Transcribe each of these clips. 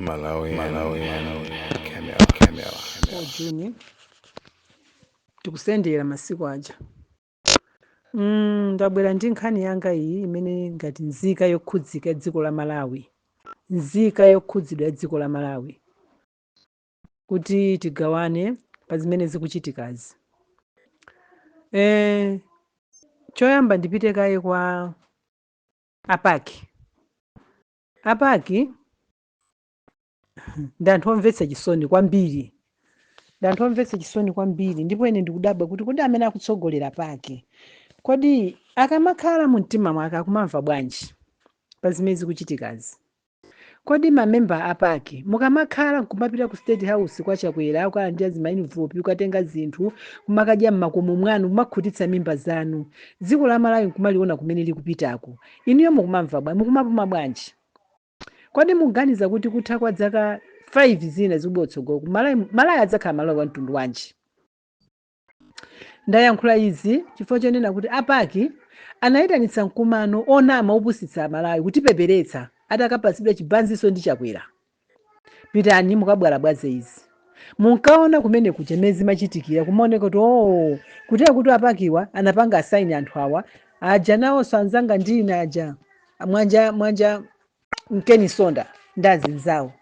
Malawi, Malawi, Camera, Camera. 4 June, tikusendera masiku aja. Ndabwera ndi nkhani yanga iyi imene ngati nzika yokhudzika ya dziko la Malawi, nzika yokhudzidwa ya dziko la Malawi, kuti tigawane pa zimene zikuchitikazi. Choyamba ndipite kaye kwa a PAC. A PAC ndi anthu omvetsa chisoni kwambiri, ndi anthu omvetsa chisoni kwambiri. Ndipo ine ndikudabwa kuti kodi amene akutsogolera PAC, kodi akamakhala mu mtima mwake akumamva bwanji pa zimene zikuchitikazi? Kodi mamemba a PAC mukamakhala nkumapita ku State House kwa Chakwera, ukalandira zima envelope, ukatenga zinthu, kumakadya mmakomo mwanu, kumakhutitsa mimba zanu, dziko la Malawi nkumaliona kumene likupitako, inuyo mukumamva bwanji? Mukumapuma bwanji? Kodi mukuganiza kuti kutha kwa zaka 5 zina zikubwera kutsogolo, Malawi, Malawi adzakhala Malawi wa mtundu wanji? Ndayankhula izi chifukwa chonena kuti a PAC anayitanitsa mkumano onama opusitsa Amalawi, kutipeperetsa, atakapatsidwa chibanziso ndi Chakwera: "Pitani mukabwarabwaze izi." Munkaona kumene kuja mmene zimachitikira, kumaoneka kuti oo, kutera kuti a PAC wa anapanga assign anthu awa aja, nawonso anzanga ndine aja, Mwanja, Mwanja Mkeni Sonda ndi azinzawo,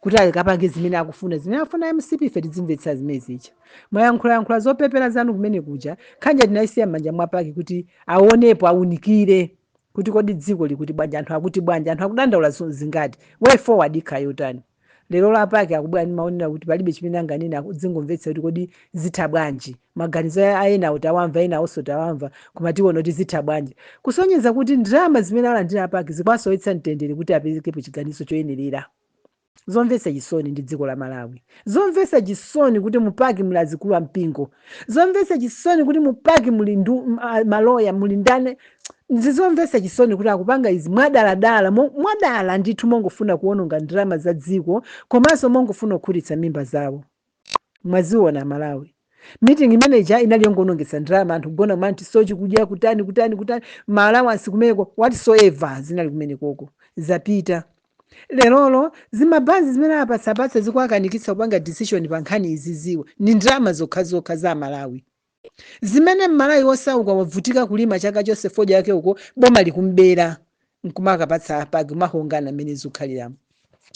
kuti akapange zimene akufuna, zimene akufuna MCP. Ife tidzimvetsa zimene zija. Mwayankhulayankhula zopepera zanu kumene kuja, khanja tinayisiya m'manja mwa PAC kuti aonepo, awunikire kuti kodi dziko likuti bwanji, anthu akuti bwanji, anthu akudandaula zingati, way forward ikhala yotani. Lero la PAC akubwera ndi maonera kuti palibe chimene anganene, akudzingomvetsa kuti kodi zitha bwanji. Maganizo a ena tawamva, ena awonso tawamva, koma tiona kuti zitha bwanji, kusonyeza kuti ndalama zimene alandira a PAC zikuwasowetsa mtendere kuti apezekepo chiganizo choyenerera. Zomvetsa chisoni ndi dziko la Malawi. Zomvetsa chisoni kuti mu PAC muli azikulu ampingo. Zomvetsa chisoni kuti mu PAC muli maloya, muli ndani. Zizomvetsa chisoni kuti akupanga izi mwadaladala, mwadala ndithu, mongofuna kuwononga ndalama za dziko komanso mongofuna kukhutitsa mimba zawo. Mwaziona Malawi, meeting manager inali yongonongetsa ndalama, anthu kugona kumanti sochi, kudya kutani, kutani, kutani, ma allowance kumeneko, whatsoever zinali kumenekoko zapita. Lerolo zimabanzi zimene apatsapatsa zikuakanikitsa kupanga decision pa nkhani iziziwa ni ndalama zokhazokha za Malawi, zimene Mmalawi wosauka wavutika kulima chaka chonse fodya yake uko, boma likumbera nkumakapatsa a PAC, kumahongana mmene zikukhaliramo.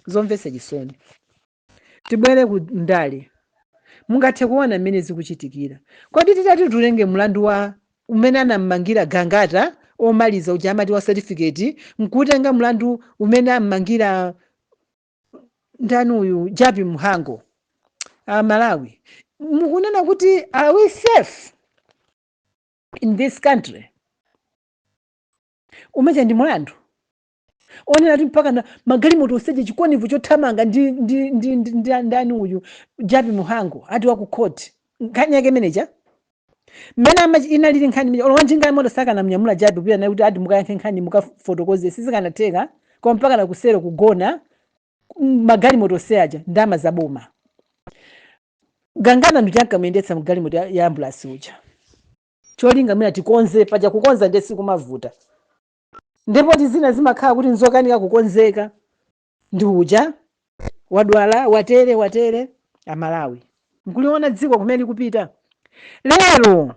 Zomvetsa chisoni. Tibwere ku ndale, mungathe kuona mmene zikuchitikira. Kodi titati tulenge mlandu wa umene anammangira Gangata omaliza uja, amati wa certificate, nkutenga mlandu umene ammangira ndani uyu, Jappie Mhango, Malawi, mukunena kuti are we safe in this country? Umeja ndi mlandu onena kuti mpaka na magalimoto oseje, chikonivu chothamanga ndi ndani uyu, Jappie Mhango, ati wa ku court. Nkhani yake meneja mmene inalili nkhani imene olo wanjinga moto sakanamnyamula Jappie kupita naye kuti ati mukayankhe nkhani, mukafotokoze, sizikanatheka. Koma mpaka na kusero kugona magalimoto oseaja, ndalama zaboma. Gangata ndichankamuyendetsa mgalimoto ya ambulance uja, cholinga mwina tikonze paja. Kukonza ndiye sikumavuta, ndipo tizina zimakhala kuti nzokanika kukonzeka, ndi uja wadwala, watere watere. Amalawi, nkuliona dziko kumene likupita lero.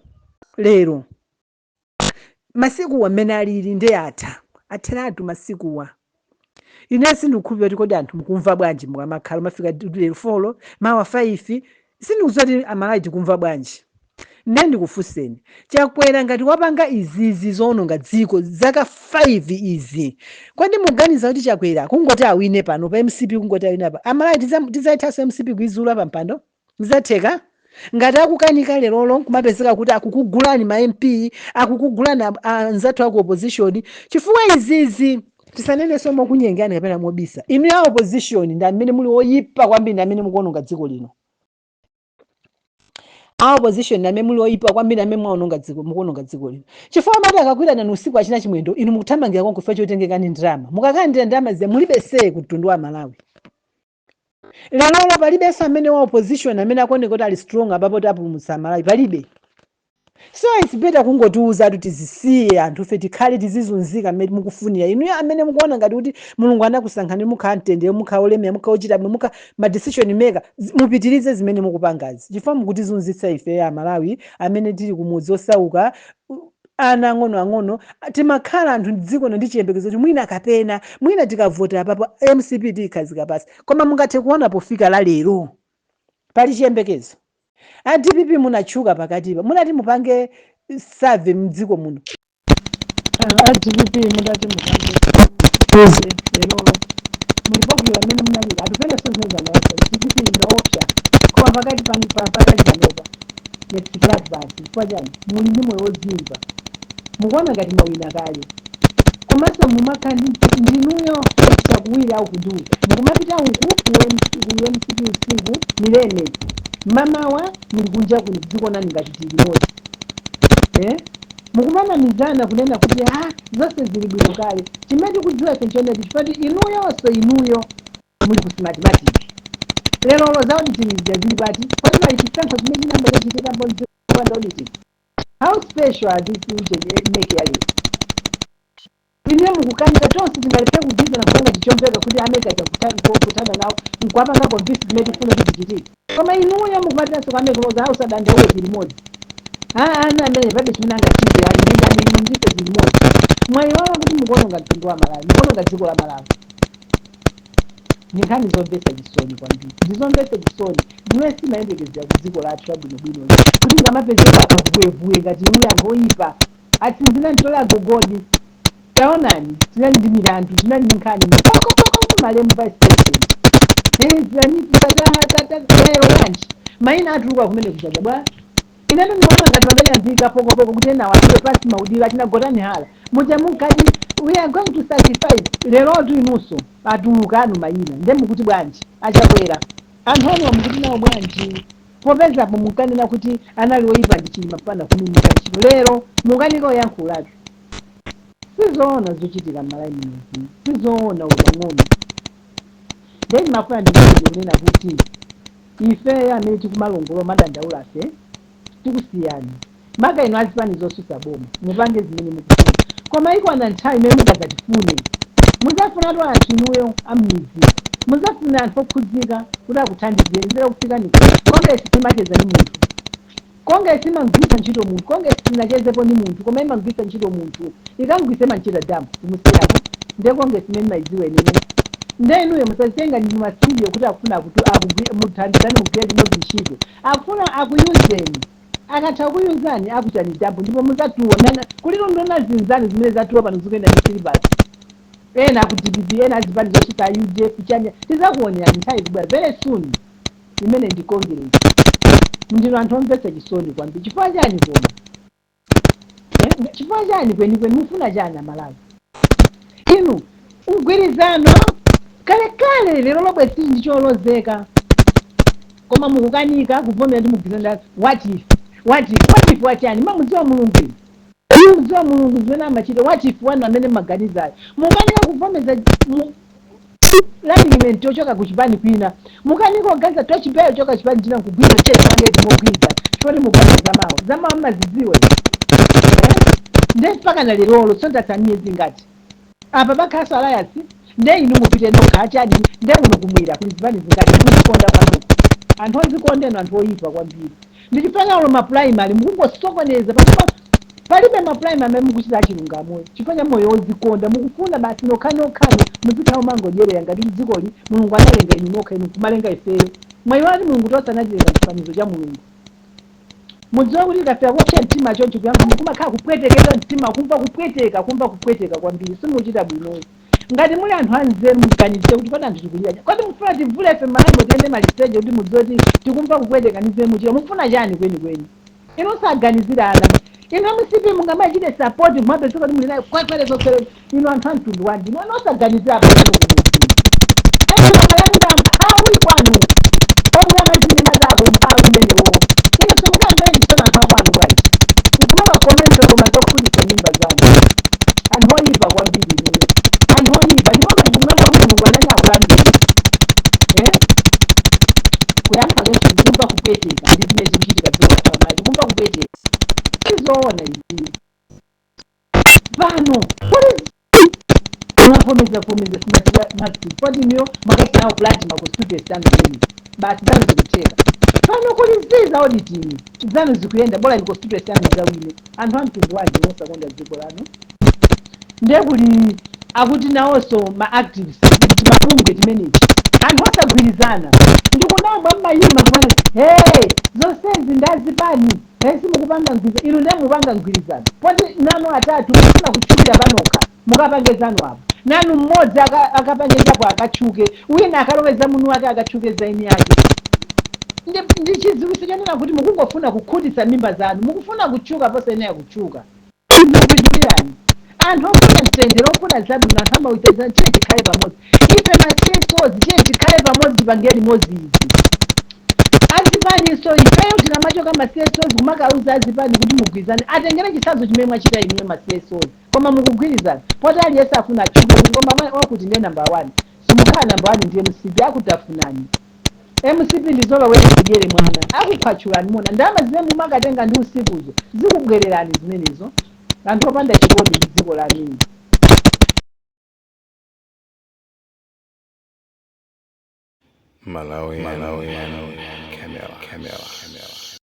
Lero masikuwa mmene alili ndi atha, atheratu masikuwa. Ine sindikukhulupirira kuti kodi anthu mukumva bwanji mukamakhala mafika lero 4, mawa 5. Sindikudziwa kuti Amalawi tikumva bwanji. Nde ndikufunseni, Chakwera ngati wapanga izizi zoononga dziko zaka 5 izi, kodi muganiza kuti Chakwera kungoti awine pano pa MCP, kungoti awine apa, Amalawi tidzayithanso MCP kuizula pa mpando? Zidzatheka? Ngati akukanika lerolo kumapezeka kuti akukugulani ma MP, akukugulani anzathu aku opposition, chifukwa izizi tisanenenso mokunyengani kapena mobisa, inu ya opposition ndi amene muli oyipa kwambiri, ndi amene mukuononga dziko lino. A opposition ndi amene muli oyipa kwambiri, amene mwaononga dziko, mukuononga dziko lino, chifukwa amati akakwirana usiku achina Chimwendo, inu mukuthamangira konko chifukwa chotengekani ndalama. Mukakalandira ndalama zija, mulibe say ku mtundu wa Malawi. Lerolo palibenso amene wa opposition amene akuoneka kuti ali strong apapo kuti apulumutsa Malawi, palibe. So it's better kungotiuza kuti tizisiye anthu ife tikhale tizizunzika mmene mukufunira inuyo, amene mukuona ngati kuti Mulungu anakusankhani, mukhala mtendere, mukhala olemera, mukhala ochita bwino, mukhala ma decision maker. Mupitirize zimene mukupangazi, chifukwa mukutizunzitsa ife Amalawi amene tili kumudzi, osauka, ana ang'onoang'ono. Timakhala anthu mdziko ndi chiyembekezo kuti mwina kapena mwina tikavota apapo MCP tiyikhazika pasi, koma mungathe kuona pofika la lero pali chiyembekezo? A DPP munatchuka pakatipa, munati mupange survey mdziko muno. A DPP mudati mupange survey, lerolo muli popular amene munalira atupele sozezanaesa. DPP inaopsa, koma pakati pakati panopa yatsikiratu basi. Chifukwa chani? Muli ndi moyo wozimva, mukuona ngati mwawina kale. Komanso mumakhala ndinuyo chakuwiri au kundiuku, mukumapita uku ku MCP usiku mileme, mamawa muli kunja kuno, dziko nani ngati tili limodzi, eh? Mukumanamizana kunena kuti ah, zonse zili bwino kale. Chimene tikudziwa ife nchoneti, chifukwa inuyonso inuyo muli ku Smartmatic. Lerolo za auditing zija zili pati? Kodi pali chisankho chimene chinamba chachitikapo mdziko auditing? How special are these uje MEC yalero? Ine mukukanika, tonse tingalephe kugwirizana kupanga chichombeka kuti a MEC kuthana nawo nkuwapanga convince zimene tifuna kuti zichitike, koma inuyo mukumatiranso kwa a MEC moza ausadandaule limodzi. Ana amene palibe chimene angachite, ali ndindani? Inu ndife zilimodzi. Mwayiwala kuti mukuononga mtundu wa Malawi, mukuononga dziko la Malawi. Ndi nkhani zomvetsa chisoni kwambiri, ndizomvetsa chisoni zimene simayembekezera ku dziko lathu labwinobwino kuti ngamapezeka akavuyevuye ngati inuyo, anthu oyipa atsinzina ntole agogodi. Taonani, tinali ndi milandu, tinali ndi nkhani pokopoko, malemu vice president lero yanji mayina atuluka kumene kuchaja bwa. Ineno ndimaona ngati pamene pokopoko kuti ena watule pasi maudiro achina Gotani Hala muja munkati we are going to sacrifice. Lerotu inunso atuluka anu mayina, nde mukuti bwanji? Achakwera, anthu anuwa mukuti nawo bwanji? Popezapo munkanena kuti anali oyipa ndi Chilima pana kumimika ntchito, lero mukanika oyankhulatu. Sizoona zochitika m'Malawi munozi, sizoona upang'ono. Then mafuna ndikuti kunena kuti ife amene tikumalongolo madandaula afe tikusiyani, maka inu azipani zosusa boma, mupange zimene mukufuna, koma ikwana nthawi imene mungadzatifune. Mudzafunatu anthu inuyo am'midzi, mudzafuna anthu okhudzika kuti akuthandizeni zera kufikani. Congress simacheza ndi munthu, Congress imagwiritsa ntchito munthu. Congress sinachezepo ndi munthu, koma imagwiritsa ntchito munthu, ikangwise manchita damu kumusiyako. Nde Congress imene mayidziwa inene, nde inuyo musazitenga ndi masiriyo kuti akufuna kuti muthandizane, mugwire limodzi ntchito. Akufuna akuyuzeni, akatha kuyuzani akuchani dump, ndipo muzatuwa nana kuliro ndona zinzani zimene zatuwa pano zikuyenda ndi silibasi, ena aku DPP, ena azipani zosusa, UDF chanya. Tizakuonerani nthawi ikubwera very soon. Imene ndi Congress, ndino anthu omvetsa chisoni kwambiri. Chifukwa chani? Koma chifukwa chani kwenikweni? Mufuna chani Amalawi inu? Mgwirizano kalekale lero lobwe si ndicholozeka, koma mukukanika kuvomera ndi mugwirizano. What if, what if, what if wachani? Mamudziwa Mulungu inu? Mudziwa Mulungu zimene amachita? What if wanu amene mmaganizayo mukanika kuvomeza running mate yochoka kuchipani kwina, mukanika kuganiza tochipeyo choka chipani china nkugwiza chepangeti mogwiza, chifukwa muganiza zamawa, zamawa mmazidziwa eh? Nde mpaka na lerolo tsondatsa miyezi ngati apa pakhaso alliance, nde inu mupite nokha chani? Nde kuno kumwera kuli zipani zingati? Muzikonda kwanuko, anthu ozikonda inu, anthu oyipa kwambiri. Ndichifukwa ma primary mukungosokoneza panopa, palibe ma primary amene mukuchita achilungamo chifukwa cha moyo wozikonda. Mukufuna basi nokhanokha muzikhala mangodyerera ngati dzikoli Mulungu analenga inu nokha, inu kumalenga ifeyo. Mwayiwala kuti Mulungu tonse anatilenga chifanizo cha Mulungu. Mudziwe kuti ikafika kopsa mtima chonchi kuyamba kumakhala kupwetekeza mtima, kumva kupweteka, kumva kupweteka kwambiri. Simuchita bwinoyo. Ngati muli anthu anzeru muganize kuti kodi anthu tikulira, kodi mufuna tivule ife malambo tiyende maliseche kuti mudziwe kuti tikumva kupweteka ndi zimene muchita? Mufuna chani kwenikweni inu? Saganizira ana inu MCP mungamachite support kumapezeka kuti muli nayo kwekwere kwekwere. Inu anthu a mtundu wanji inu osaganizira apatano kumudzi? Inu amayamira mphawi kwanu omwe amazinena zako mphawi umenewo, inu simukamvere chisoni anthu akwanu bwanji? Nkumakakomesa koma zokhulisa nyumba zanu. Anthu oyipa kwambiri inuyo, anthu oyipa. Ndipo ngati kumwamba kuti Mulungu anani akulangeni, eh? Kuyankha kenso ndikumva kupweteka ndi zimene zikuchitika dziko lathu la Malawi, tikumva kupweteka. Sizoona izi. Pano kuli mwavomeza vomeza Smartmatic, poti niyo mwakaita nawo pledge ma constituency anu eni, basi zanu zikutheka. Pano kuli ziza auditing, zanu zikuyenda, bola ni constituency yanu zawine. Anthu amtundu wanji wosakonda dziko lanu? Ndiye kuli akuti nawonso ma activists, timabungwe timenechi, anthu osagwirizana, ndikunabwa mmayima kumene, hey, zonsezi ndazipani, hey, simukupanga mgwirizano. Inu ndiye mupanga mgwirizano poti nanu atatu mufuna kutchukira panokha, mukapange zanu apo. Nanu mmodzi akapange chako akatchuke, wina akaloweza munu wake akatchuke zaini yake. Ndi chidziwitso chanena kuti mukungofuna kukhutitsa mimba zanu, mukufuna kutchuka posayenera kutchuka. Zikupindulirani? Anthu ofuna mtendere, ofuna zabwino, anthu amawitazana, tiye tikhale pamodzi. Ife ma CSOs, tiye tikhale pamodzi, tipange limodzi izi. Azipaniso, ifeyo tikamachoka ma CSOs kumakauza azipani kuti mugwirizane, atengere chitsanzo chimene mwachita inuyo ma CSOs. Koma mukugwirizana poti aliyense afuna atchuke, koma wakuti ndiye number one, simukhala number one ndiye MCP. Akutafunani MCP, ndizolowera kudyere mwana, akukhwatchulani mona. Ndalama zimene mumakatenga ndi usikuzo zikubwererani zimenezo. Anthu opanda chikondi ndi dziko lanini. Malawi, Malawi, Camera, Camera, Camera.